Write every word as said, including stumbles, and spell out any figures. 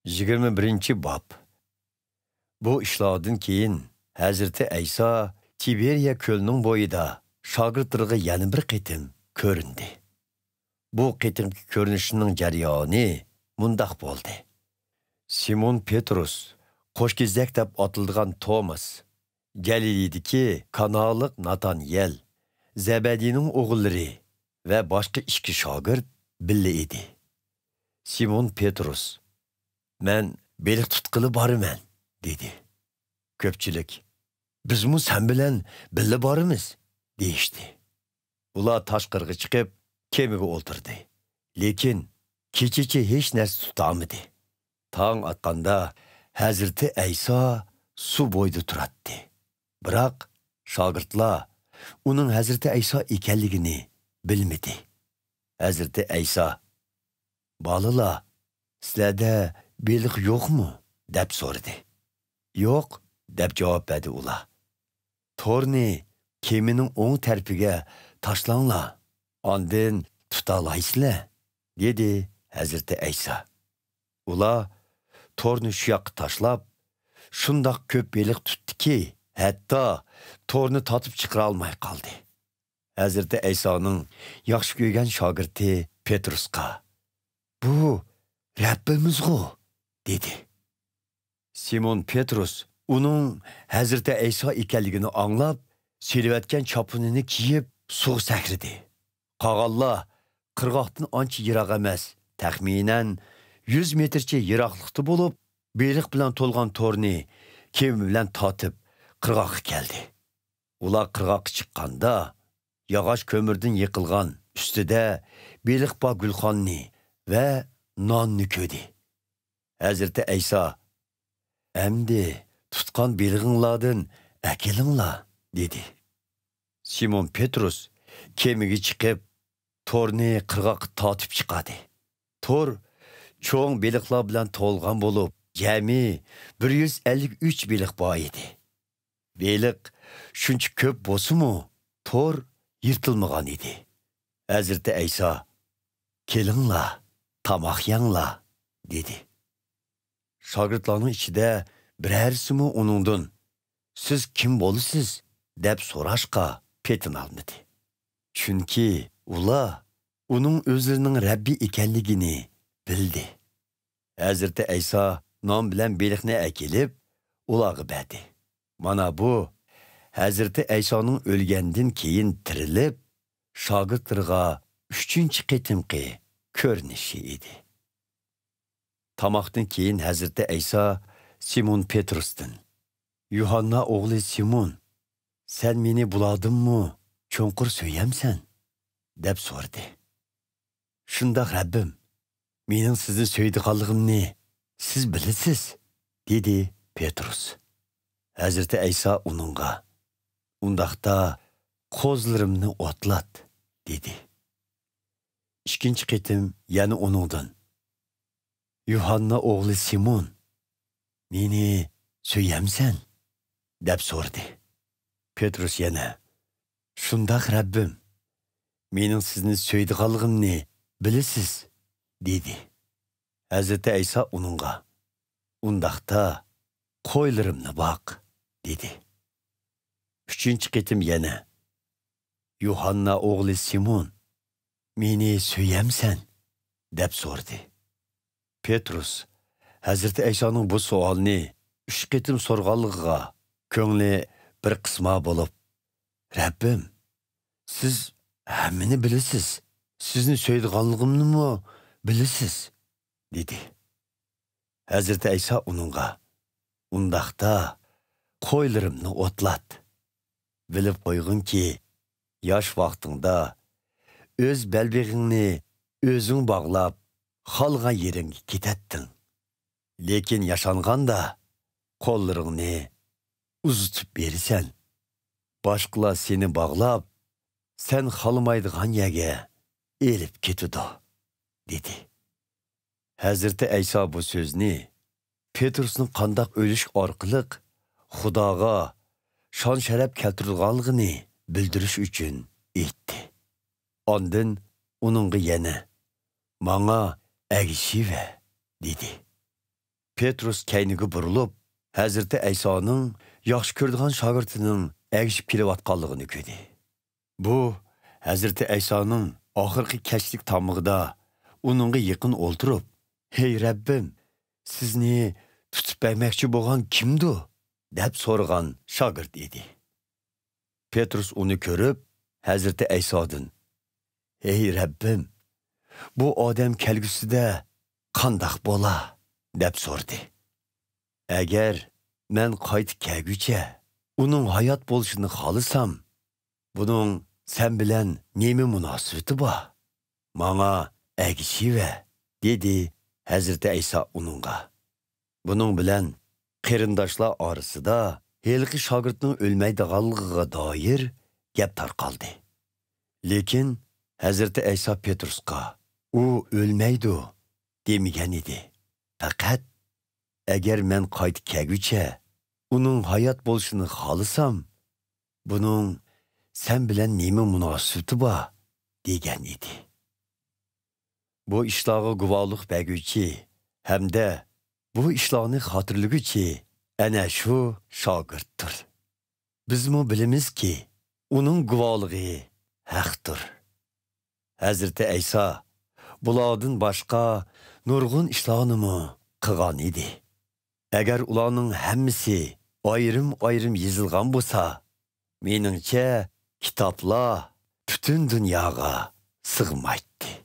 يىگىرمە بىرىنچى باب. بۇ ئىشلاردىن كېيىن ھەزرىتى ئەيسا تىبېرىيە كۆلىنىڭ بويىدا شاگىرتلىرىغا يەنە بىر قېتىم كۆرۈندى. بۇ قېتىمقى كۆرۈنۈشنىڭ جەريانى مۇنداق بولدى. سىمون پېترۇس، قوشكېزەك دەپ ئاتىلىدىغان توماس، گەلىلىدىكى كانالىق ناتانىيەل، زەبەدىينىڭ ئوغۇللىرى ۋە باشقا ئىككى شاگىرت بىللە ئىدى. سىمون پېترۇس، «مەن بېلىق تۇتقىلى بارىمەن» دېدى. كۆپچىلىك، «بىزمۇ سەن بىلەن بىللە بارىمىز» دېيىشتى. ئۇلار تاشقىرىغا چىقىپ، كېمىگە ئولتۇردى. لېكىن كېچىچە ھېچ نەرسە تۇتالمىدى. تاڭ ئاتقاندا ھەزرىتى ئەيسا سۇ بويىدا تۇراتتى. بىراق شاگىرتلار ئۇنىڭ ھەزرىتى ئەيسا ئىكەنلىكىنى بىلمىدى. ھەزرىتى ئەيسا، «بالىلار، سىلەردە بېلىق يوقمۇ؟» دەپ سورىدى. «يوق» دەپ جاۋاب بەردى ئۇلار. «تورنى كېمىنىڭ ئوڭ تەرىپىگە تاشلاڭلار، ئاندىن تۇتالايسىلەر» دېدى ھەزرىتى ئەيسا. ئۇلار تورنى شۇ ياققا تاشلاپ، شۇنداق كۆپ بېلىق تۇتتىكى، ھەتتا تورنى تارتىپ چىقىرالماي قالدى. ھەزرىتى ئەيسانىڭ ياخشى كۆرگەن شاگىرتى پېترۇسقا، «بۇ رەببىمىزغۇ» دېدى. سىمون پېترۇس ئۇنىڭ ھەزرىتى ئەيسا ئىكەنلىكىنى ئاڭلاپ، سېلىۋەتكەن چاپىنىنى كىيىپ، سۇغا سەكرىدى. قالغانلار قىرغاقتىن ئانچە يىراق ئەمەس، تەخمىنەن يۈز مېتىرچە يىراقلىقتا بولۇپ، بېلىق بىلەن تولغان تورنى كېمە بىلەن تارتىپ، قىرغاققا كەلدى. ئۇلار قىرغاققا چىققاندا، ياغاچ كۆمۈردىن يېقىلغان ئۈستىدە بېلىق بار گۈلخاننى ۋە ناننى كۆردى. ھەزرىتى ئەيسا، «ئەمدى تۇتقان بېلىقىڭلاردىن ئەكېلىڭلار» دېدى. سىمون پېترۇس كېمىگە چىقىپ، تورنى قىرغاققا تارتىپ چىقاردى. تور چوڭ بېلىقلار بىلەن تولغان بولۇپ، جەمئىي بىر يۈز ئەللىك ئۈچ بېلىق بار ئىدى. بېلىق شۇنچە كۆپ بولسىمۇ، تور يىرتىلمىغان ئىدى. ھەزرىتى ئەيسا، «كېلىڭلار، تاماق يەڭلار» دېدى. شاگىرتلارنىڭ ئىچىدە بىرەرسىمۇ ئۇنىڭدىن، «سىز كىم بولىسىز؟» دەپ سوراشقا پېتىنالمىدى. چۈنكى ئۇلار ئۇنىڭ ئۆزلىرىنىڭ رەببى ئىكەنلىكىنى بىلدى. ھەزرىتى ئەيسا نان بىلەن بېلىقنى ئەكېلىپ، ئۇلارغا بەردى. مانا بۇ، ھەزرىتى ئەيسانىڭ ئۆلگەندىن كېيىن تىرىلىپ، شاگىرتلىرىغا ئۈچىنچى قېتىمقى كۆرۈنۈشى ئىدى. تاماقتىن كېيىن ھەزرىتى ئەيسا سىمون پېترۇستىن، «يۇھاننا ئوغلى سىمون، سەن مېنى بۇلاردىنمۇ چوڭقۇر سۆيەمسەن؟» دەپ سورىدى. «شۇنداق، رەببىم، مېنىڭ سىزنى سۆيىدىغانلىقىمنى سىز بىلىسىز» دېدى پېترۇس. ھەزرىتى ئەيسا ئۇنىڭغا، «ئۇنداقتا قوزىلىرىمنى ئوتلات» دېدى. ئىككىنچى قېتىم يەنە ئۇنىڭدىن، «يۇھاننا ئوغلى سىمون، مېنى سۆيەمسەن؟» دەپ سورىدى. پېترۇس يەنە، «شۇنداق، رەببىم، مېنىڭ سىزنى سۆيىدىغانلىقىمنى بىلىسىز» دېدى. ھەزرىتى ئەيسا ئۇنىڭغا، «ئۇنداقتا قويلىرىمنى باق» دېدى. ئۈچىنچى قېتىم يەنە، «يۇھاننا ئوغلى سىمون، مېنى سۆيەمسەن؟» دەپ سورىدى. پېترۇس ھەزرىتى ئەيسانىڭ بۇ سوئالنى ئۈچ قېتىم سورىغانلىقىغا كۆڭلى بىر قىسما بولۇپ، «رەببىم، سىز ھەممىنى بىلىسىز، سىزنى سۆيىدىغانلىقىمنىمۇ بىلىسىز» دېدى. ھەزرىتى ئەيسا ئۇنىڭغا، «ئۇنداقتا قويلىرىمنى ئوتلات. بىلىپ قويغىنكى، ياش ۋاقتىڭدا ئۆز بەلبېغىڭنى ئۆزۈڭ باغلاپ، خالىغان يېرىڭگە كېتەتتىڭ. لېكىن ياشانغاندا قوللىرىڭنى ئۇزىتىپ بېرىسەن. باشقىلار سېنى باغلاپ، سەن خالىمايدىغان يەرگە ئېلىپ كېتىدۇ» دېدى. ھەزرىتى ئەيسا بۇ سۆزنى پېترۇسنىڭ قانداق ئۆلۈش ئارقىلىق خۇداغا شان-شەرەپ كەلتۈرىدىغانلىقىنى بىلدۈرۈش ئۈچۈن ئېيتتى. ئاندىن ئۇنىڭغا يەنە، «ماڭا ئەگىشىۋەر» دېدى. پېتروس كەينىگە بۇرۇلۇپ، ھەزرىتى ئەيسانىڭ ياخشى كۆرىدىغان شاگىرتىنىڭ ئەگىشىپ كېلىۋاتقانلىقىنى كۆردى. بۇ ھەزرىتى ئەيسانىڭ ئاخىرقى كەچلىك تامىقىدا ئۇنىڭغا يېقىن ئولتۇرۇپ، «ھەي رەببىم، سىزنى تۇتۇپ بەرمەكچى بولغان كىمدۇ؟» دەپ سورىغان شاگىرت ئىدى. پېتروس ئۇنى كۆرۈپ، ھەزرىتى ئەيسادىن، «ھەي رەببىم، بۇ ئادەم كەلگۈسىدە قانداق بولا؟» دەپ سورىدى. «ئەگەر مەن قايتا كەلگۈچە ئۇنىڭ ھايات بولۇشىنى خالىسام، بۇنىڭ سەن بىلەن نېمە مۇناسىۋىتى بار؟ ماڭا ئەگىشىۋە» دېدى ھەزرىتى ئەيسا ئۇنىڭغا. بۇنىڭ بىلەن قېرىنداشلار ئارىسىدا ھېلىقى شاگىرتنىڭ ئۆلمەيدىغانلىقىغا دائىر گەپ تارقالدى. لېكىن ھەزرىتى ئەيسا پېترۇسقا، «ئۇ ئۆلمەيدۇ» دېمىگەن ئىدى. پەقەت، «ئەگەر مەن قايتا كەلگۈچە ئۇنىڭ ھايات بولۇشىنى خالىسام، بۇنىڭ سەن بىلەن نېمە مۇناسىۋىتى بار؟» دېگەن ئىدى. بۇ ئىشلارغا گۇۋاھلىق بەرگۈچى ھەمدە بۇ ئىشلارنى خاتىرىلىگۈچى ئەنە شۇ شاگىرتتۇر. بىزمۇ بىلىمىزكى، ئۇنىڭ گۇۋاھلىقى ھەقتۇر. ھەزرىتى ئەيسا بۇلاردىن باشقا نۇرغۇن ئىشلارنىمۇ قىلغان ئىدى. ئەگەر ئۇلارنىڭ ھەممىسى ئايرىم-ئايرىم يېزىلغان بولسا، مېنىڭچە، كىتابلار پۈتۈن دۇنياغا سىغمايتتى.